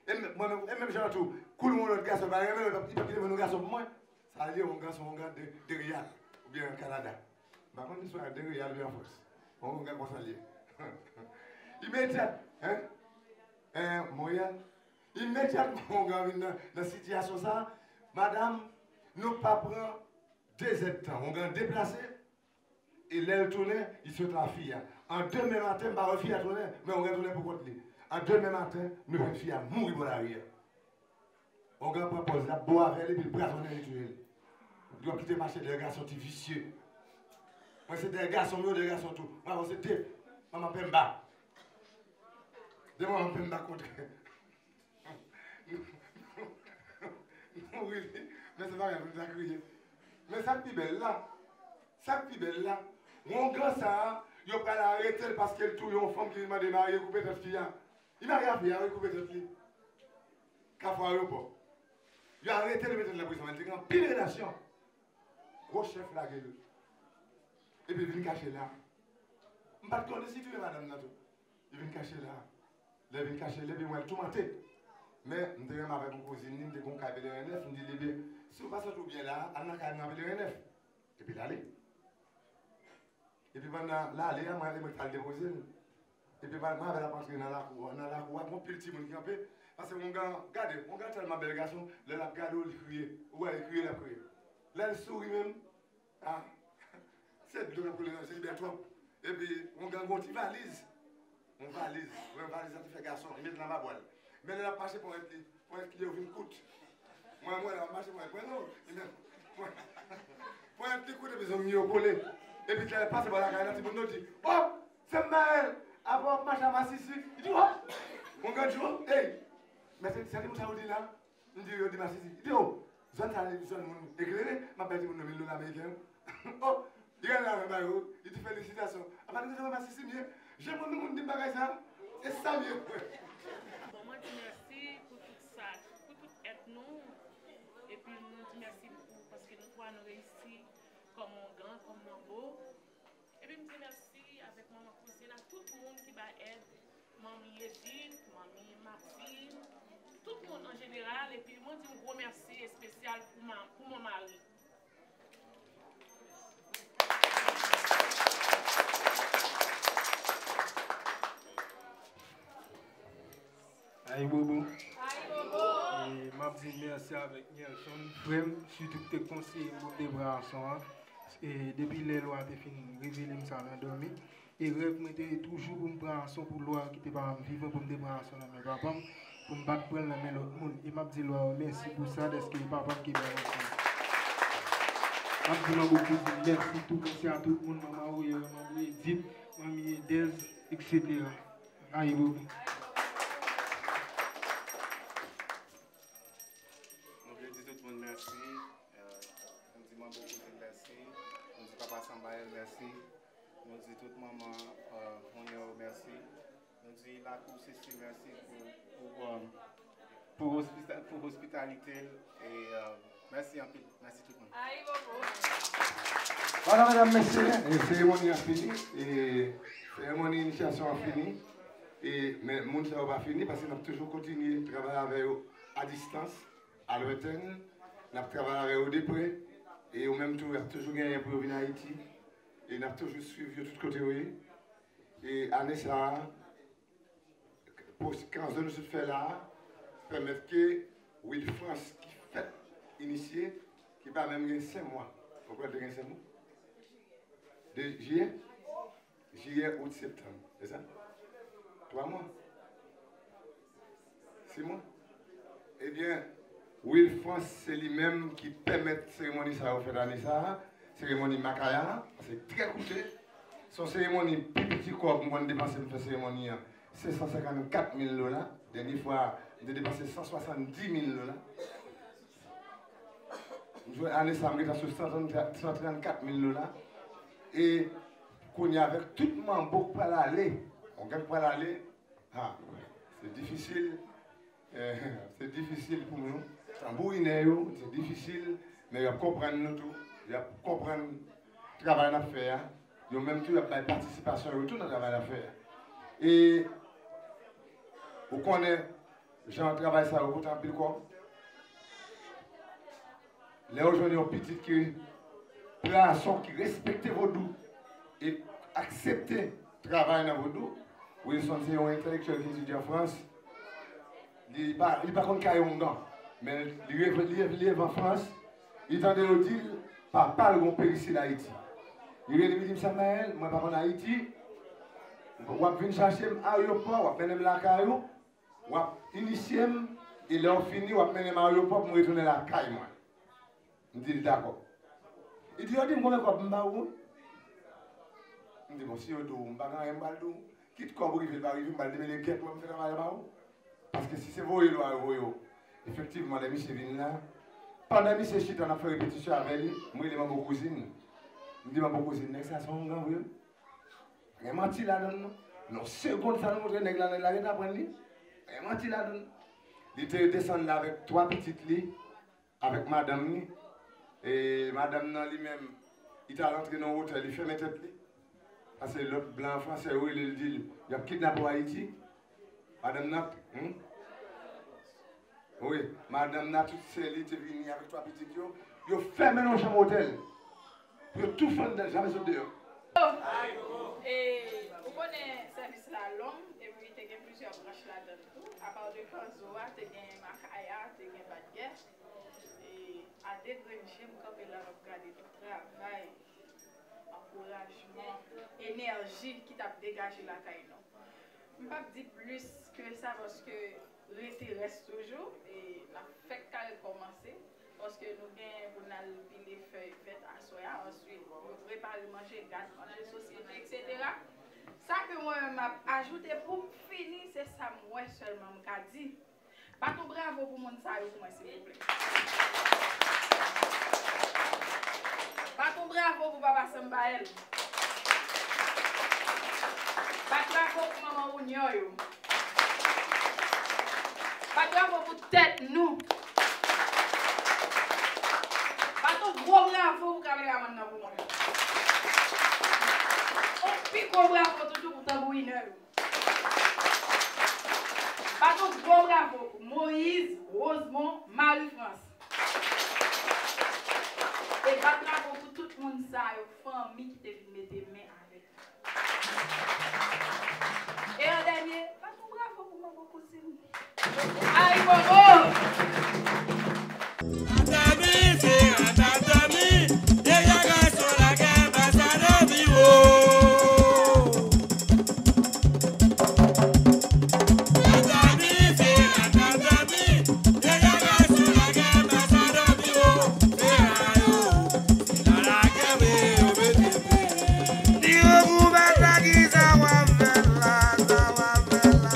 E m, mwen menm, e menm jan an tou, kou l wè yon lòt gason pa renmen l, li p ap kite mwen yon gason pou mwen. Sa l ye, yon gason, yon gason de, de riyal, oubyen an Kanada. M pa konn si se de riyal oubyen an Frans. Yon gason konsa l ye. Imedyat, en? En, Monreyal. Imedyatman, yon gason vin nan, nan sitiyasyon sa, madanm, nou pa pran de zèdtan. Yon gason deplase, e lè l tounen, li sot la fi a. An demen maten, m pa wè fi a tounen, men yon gason tounen pou kont li. An demen maten, nou jwenn fi a mouri bò lari a. Wongan pran pòz l ap bo avè l epi l brazonnen li touye l. Yo kite mache dèyè gason ti visye. Mwen se dèyè gason m yo, dèyè gason tou. Mwen avanse de manman penba. De manman penba kontre. Nou ri li, men se pa yon pou ta kriye. Men sa k pi bèl la, sa k pi bèl la, wongan sa a, yo pral arete l paske l touye yon fanm ki vin mande marye, koupe tèt fi a. Li marye a fi a, wi, koupe tèt li. Kafou Ayewopò. Yo arete l, yo mete l nan prizon. Li te gen anpil relasyon. Gwo chèf lage l. Epi l vin kache la. M pa t konnen si touye madanm nan tou. Li vin kache la. Lè l vin kache, lè l vin wè l toumante. Men, m te renmen avèk yon kouzin li, m te gen yon kay Pelerin Nèf, m di li, ebyen, si w pa santi w byen la, al nan kay mwen nan Pelerin Nèf. Epi l ale. Epi pandan l ale a, mwen, e mwen ki t al depoze l. Epi mwen, mwen avè l ap antre nan lakou a. Nan lakou a, gen yon pil timoun ki kanpe. Paske wongan, gade, wongan tèlman bèl gason, lè l ap gade w, li kriye. Ou wè, li kriye, l ap kriye. Lè l souri menm, a, se dlo k ap koule nan je li, bèl twòp. Epi, wongan gen yon ti valiz. Yon valiz. Yon valiz la te fè gason, li met l anba bra l. Men lè l ap mache, ponyèt li, ponyèt li yo vin kout. Mwen, mwen, l ap mache, mwen, ponyèt, non, li menm. Ponyèt li kout epi zong li yo kole. Epi lè l pase bò lakay la, timoun yo di, o, se m ba l. Apre w ap mache a masisi. Li di, o. Wongan di, o, ey. Men se, se timoun sa yo di la. M di, yo di masisi. Li di, o, zòn sa a, zòn moun eklere, m ap bay timoun yo mil dola ameriken yo. O, li gade lajan ba yo, li di, felisitasyon. Apa nou te wè masisi m ye? Jan moun, moun di m bagay sa, e sa m ye. Bon, mwen di mèsi pou tout sa, pou tout èd nou. Epi nou di mèsi pou Nou reyisi kòm ongan, kòm manbo. Epi m di mèsi avèk manman kouzin ak tout moun ki bay èd. Manmi Edith, manmi Maxime, tout moun an jeneral. Epi mwen di yon gwo mèsi espesyal pou, ma, pou mon mari. Ayibobo. E m ap di mèsi avèk Nelson, frè m, sitou ki te konseye m pou m te pran ranson an. E depi lè lwa te fin revele m sa nan dòmi. E rèv mwen te ye toujou pou m pran ranson pou lwa ki te pa janm vivan, pou m te pran ranson nan men papa m, pou m pa t pran l nan men lòt moun. E m ap di lwa yo mèsi pou sa, dèske e papa m ki bay ranson. M ap di manbo kouzin mèsi tou, mèsi a tout moun, manman Royal, manbo Edith, manmi Edez, etsetera. Ayibobo. Nou vle di tout moun mèsi. Euh, nou di manbo kouzin mèsi. Nou di papa Sanbayèl mèsi. Nou di tout manman, euh, Junior mèsi. Nou di lakou Sisi mèsi pou, pou, euh, pou ospita-, pou ospitalite l. E, euh, mèsi anpil. Mèsi tout moun. Ayibobo. Vwala, medam, mesye, e seremoni an fini. E seremoni inisyasyon an fini. E, men moun sa yo pa fini, paske n ap toujou kontinye travay avè yo a distans, a lwenten. N ap travay avè yo de pre. E yo menm tou, y ap toujou genyen pou yo vin Ayiti. E n ap toujou swiv yo tout kote yo ye. E ane sa a, pwos-, kanzon nou sot fè la a, pèmèt ke Wilfrance ki fèt inisye, ki pa menm gen senk mwa. Ou kwè l te gen senk mwa? De jiyè? Jiyè, out, septanm. Se sa? Twa mwa? Sis mwa? Ebyen, Wilfrance, se li menm ki pèmèt seremoni sa yo fèt ane sa a, seremoni Makaya a, se trè koute. Se yon seremoni pi piti kòb m konn depanse pou m fè seremoni an, se san senkannkat mil dola. Dènye fwa, m te depanse san swasanndis mil dola. M jwenn ane sa a, m gentan sou san trannkat mil dola. E kounye a, avèk tout manbo k pral ale, yon gang pral ale, ha, se difisil. Eh, se difisil pou nou. Tanbourinè yo, se difisil, men y ap konprann nou tou. Y ap konprann travay n ap fè a. Yo menm tou, y ap bay patisipasyon yo tou nan travay n ap fè a. E ou konnen jan travay sa yo koute anpil kòb. Lè yo jwenn yon pitit ki pran ason, ki respekte vodou e aksepte travay nan vodou, Wilson se yon entèlektyèl ki etidye an Frans. Li pa, li pa konn kare ongan, men li reve-, li, li leve an Frans, li tande yo di l papa l gon perisil Ayiti. Li rele m, li di m, Samaèl, mwen pa konn Ayiti, w ap vin chache m ayewopò, w ap mennen m lakay ou, w ap inisye m, e lè w fini, w ap mennen m ayewopò pou m retounen lakay mwen. M di l, dakò. Li di, yo di m konbyen kòb m ba ou? M di, bon, si yo di w m pa gen anyen m pral di w, kit kòb ou rive l pa rive, m pral demele gèt wè m fè travay la ba ou. Paske si se voye lwa yo voye w, efektivman, lè misye vin la, pandan misye chita, n ap fè repetisyon avè li, m rele manbo kouzin. M di manbo kouzin, nèg sa se yon ongan vre wi. Pa gen manti ladann non. Nan segonn sa nou montre nèg la, nèg la gentan pran li. Pa gen manti ladann. Li te desann la avèk twa pitit li, avèk madanm li. E madanm nan li menm, li t al antre nan yon otèl, li fèmen tèt li. Paske lòt blan fransè yo rele l, di l, y ap kidnape w Ayiti. Madanm nan, hmm? Wi, madanm nan, tout sè li te vini avèk twa pitit yo. Yo fèmen nan yon chanm otèl. Pou yo tou fann anndan, jamè sot deyò. E, ou konnen sèvis la long, epi te gen plizyè branch ladann tou. Apa de kanzo a, te gen makaya, te gen batgè. E, a de grenn je, m kanpe la, m ap gade tout travay, ankourajman, enèji ki t ap degaje lakay nou. M p ap di plis ke sa, paske rete rès toujou, e n ap fèk ka rekòmanse, paske nou gen pou n al pile fèy vèt aswè a, answit nou prepare manje, gad manje, sosyete, etsetera. Sa ke mwen menm m ap ajoute pou m fini, se sa m wè sèlman m ka di. Bat yon bravo pou moun sa yo pou mwen, silvouplè. Bat yon bravo pou papa Sanbayèl. Bat bravo pou manman Wounyon yo. Bat bravo pou tèt nou. Bat yon Gwo bravo pou kameramann nan pou mwen. Yon pi gwo bravo toujou pou tanbourinè yo. Bat yon gwo bravo pou Moïse, Rosemond, Marie France. E bat bravo pou tout moun sa yo, fanmi ki te vin mete men avèk nou. E an dènye, bat yon bravo pou manman kouzin. Ay, bobo! Atami, se Atami, deja gason lagè, anbasadè viwo. Atami, se Atami, deja gason lagè, anbasadè viwo. Se a yo, se nan lagè, wi, yo mete men. Di yo pou bata ki sa w ap fè la, sa w ap fè la.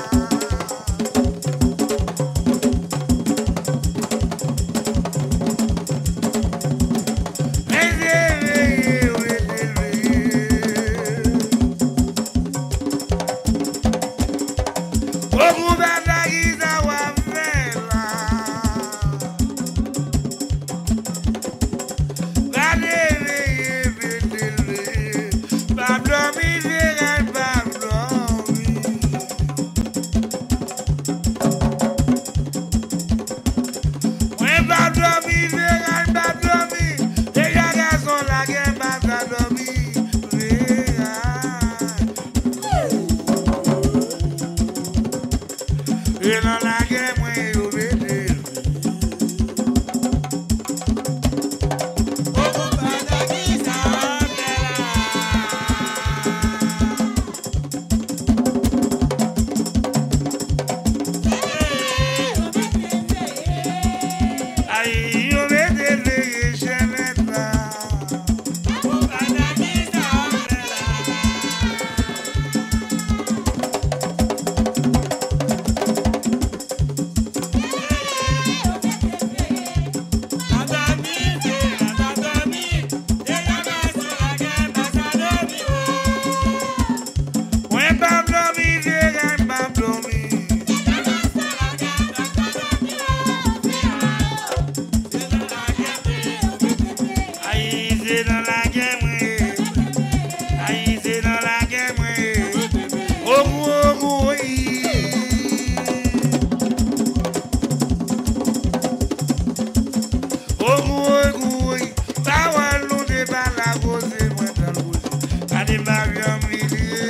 Mesye, veye, yo mete l veye. Ogou bata ki sa w ap fè la. Gade veye, mete l veye. Pa dòmi, Feray, pa dòmi. Mwen pa dòmi, Feray pa dòmi. Deja gason lagè, m pa ka dòmi, Feray. E nan lagè mwen yo mete l. Ay, yo mete veye chèlèt la. Mwen p ap dòmi, Feray p ap dòmi. Ay, se nan lagè mwen ye. Ay, se nan lagè mwen ye. Ogou, ogou, woy. Ogou, ogou, woy. Pawòl nou te pale a koze mwen pral koze. Gade m pa janm milye.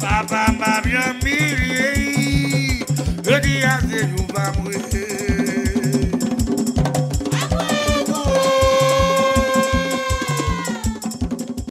Papa m pa janm milye. Jodi a se jou pa m wi.